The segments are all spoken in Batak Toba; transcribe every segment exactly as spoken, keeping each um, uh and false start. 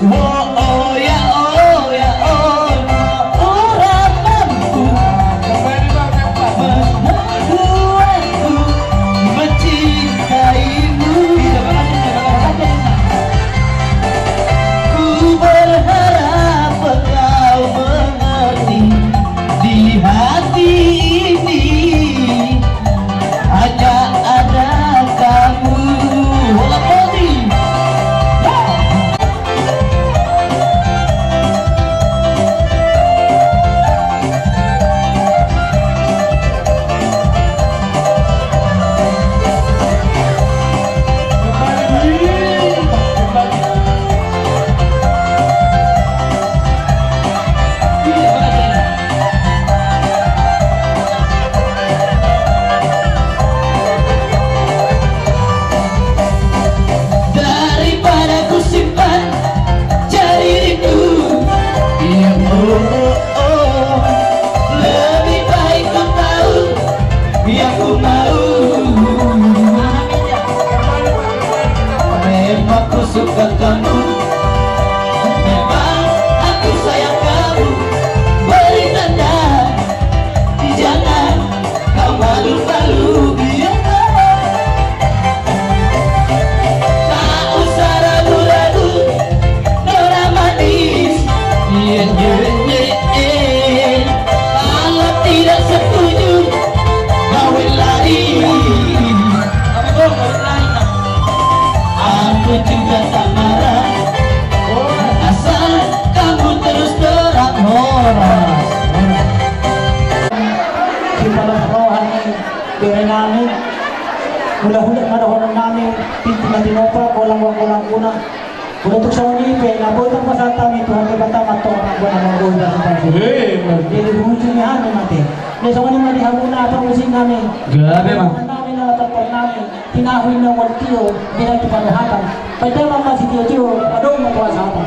Oh, oh, ya, oh, ya, oh, oh, orang mampu membuatku mencintaimu. Ku berharap engkau mengerti di hati ini. Hanya ada kamu. Hola poti. Daripada ku simpan jadi rindu. Iya, oh, oh, oh. Lebih baik kau tahu yang ku mau. Memang ku suka kamu. Memang aku sayang kamu. Beri tanda. Jangan kau malu-malu, iya. Tak usah ragu-ragu, Nora manis. Iya, iya, iya, iya. Kalau tidak setuju, kawin lari. Apa tuh? Kawin lari, nah. Aku juga tak marah. Asal kamu terus terang, horas. Sipalas roha ni bere nami. Hulahula ma dohonon nami, tintin na tinopa, golang golang muna. Molo tung songon i pe na boi tarpasahat hami, Tuhan Debata ma antong na boi tarpasahat hami. Jadi di ujung ni hami mate. Jadi songon i ma di hamuna, apa musik nami. Gabe ma. Nami na latar nami. Tinahu inna wal tio, di na tu panuhatan. Pada mama si tio tio, pada mama tua sapa.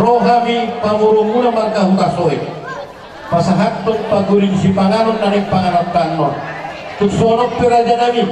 Ro hami pamoruonmuna marga Hutasoit. Pasahathon paguri ni sipanganon na naeng panganonta annon. Tung songon on pe raja nami,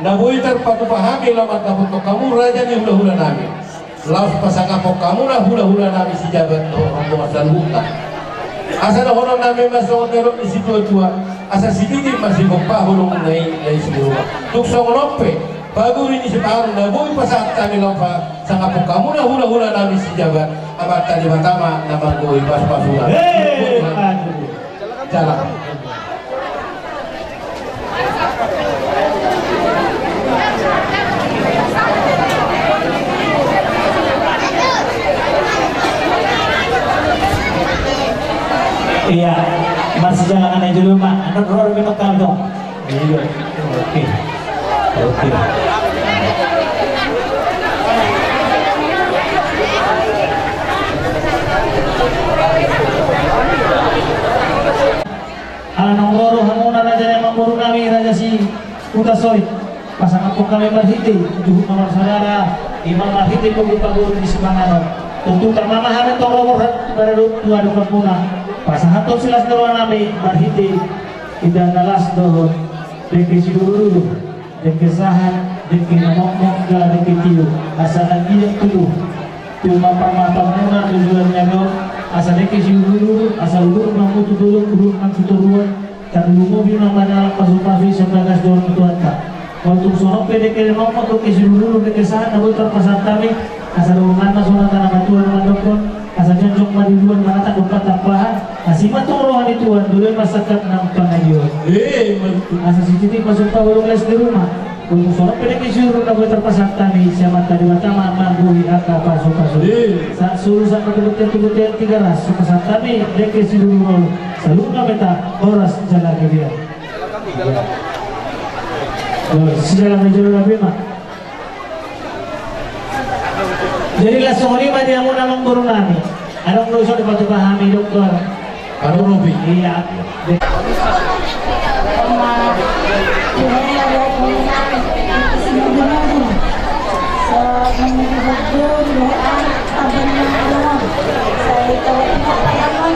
na boi tarpatupa hami laho mandapothon hamu raja ni hulahula nami. Laos pasangaphon hamuna hulahula nami sijabat dohot rombongan saluhutna. Asa dohonon nami ma songon nidok ni situatua, asa sititi ma sigompa holong na i na i siluruan. Tung songon on pe, paguri ni sipanganon na boi pasahat hami laho pasangaphon hamuna hulahula nami sijabat, Amanta Debata ma na margohi pasupasuna. Hei, mantap. Jala. Iya, masih jalan aneh dulu, Mak. Anu, roh, roh, memang kami dong. Iya, oke. Oke. Ala naung ro do hamuna raja ni amangboru nami, raja si Hutasoit. Pasangaphon hami marhite juhut na marsaudara, i ma marhite paguri-paguri ni sipanganon. Tontu tama ma hami antong ro borhat pada do tu adopanmuna. Pasahathon silas ni roha nami marhite indahan na las dohot dengke sidurududur, dengke sahat, dengke na mokmok, jala dengke tio, asa anggiat tutu tu ma parmatamuna tu joloan ni ari on, asa dengke sidurududur, asa udur ma hamu tu dolok, udur nang tu toruan, tarlumobi ma mangalap pasupasu i sian bagas joro ni Tuhanta. Molo tung songon on pe dengke na mokmok, dengke sidurududur, dengke sahat na boi tarpasahat hami, asa dohonon ma songon hata ni natuatua na mandokkon, asa jongjong ma di uluan manatap dompak tampahan, asi ma antong roha ni tuan, dolok ma sangkap nang pangajion. Eh, mantap. Asa sititi ma sumpah holong las ni ruma. Molo tung songon on pe dengke sidurududur na boi tarpasahat hami, si Amanta Debata ma margohi angka pasupasu. Eh. Sahat solu sahat ma tu bontean, tu bontean Tigaras, so pasahat hami dengke sidurududur, saluhutna ma hita horas jala gabe. Sijalo ma jolo gabe ma. Jadi laos songon i ma di hamuna amangboru nami. Adong do so dipatupa hami, dokter. Adong do pe. Iya. Oma. Iya, iya, iya.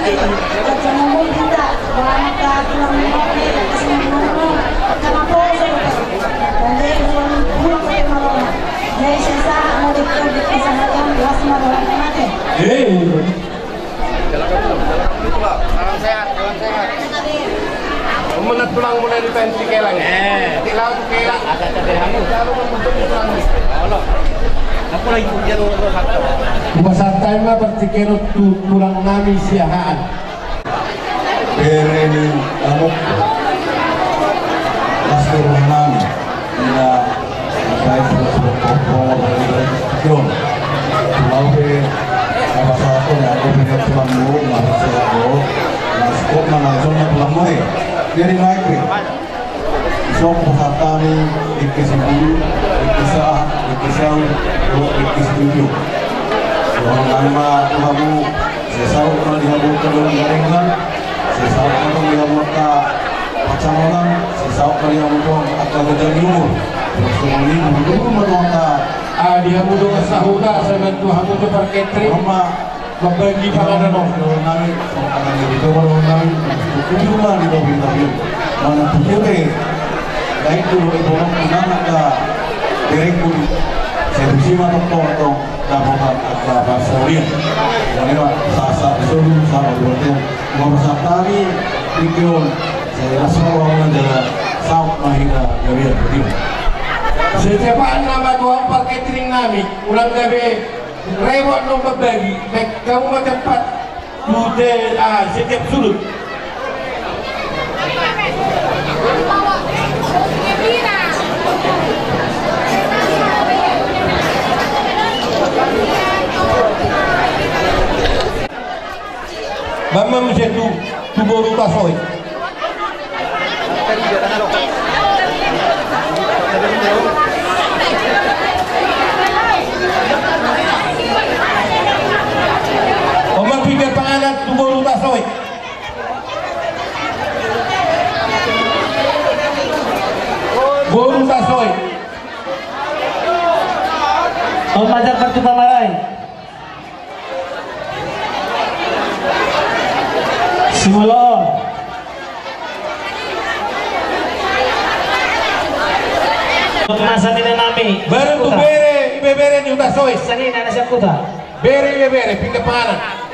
Salam sehat, salam sehat. Mana tulang mulai di Panti Kelang. Eh. Di laut Kelang. Ada cabe hamu. Lalu membentuk tulang. Olo. Aku lagi kerja lo, lo, satu. Hupasahat hami ma partingkian on tu tulang nami Siahaan. Bere ni amuk. Mas tulang nami. Ina. Baik, sudah, sudah, sudah, sudah, sudah. Jon. Mau pe, apa satu, ya, aku punya tulang dulu, nggak bisa, ya, dulu. Mas, kok mana, Jon, tulang dulu, ya? Jadi naik, ya. Isok, hupasahat hami, Diki Sibulu, Diki Sa, Diki Sau, Diki Situju. Tulang nami ma, tulang dulu, sai saut ma di hamu angka dongan garengan, sai saut ma di hamu angka pansamotan, sai saut ma di hamu tu angka ganjang ni umur. Terus kemudian dulu ma tu angka. Ah, di hamu dongan sahuta, sai bantu hamu tu parketri. Mambagi panganon on. Dongan nami, dongan nami, dongan nami. Di rumah di bawah bintang. Mana tu dia be? Baik dulu, ibu, mana angka berengku. Saya bisi ma tong tong. Dapotan angka parsaulian. Jadi, Pak, sasa solu sama dua tim. Nomor satu tadi, Pikion. Saya rasa orang aja saut mahina gawian tim. Setiap nama tuan parketring nami, ulang gabe rewot nomor bagi, baik kamu mau cepat. Pute, ah, setiap sudut. Bamma muse tu, tu boru tasoi. Oma pinggan panganan tu boru tasoi. Boru tasoi. Oma jangkar tu pamarai. Simolo. Masa mina nami. Baru tu bere, ibe bere ni huta soi. Sani nana siap kuta. Bere, ibe bere, pinggan panganan.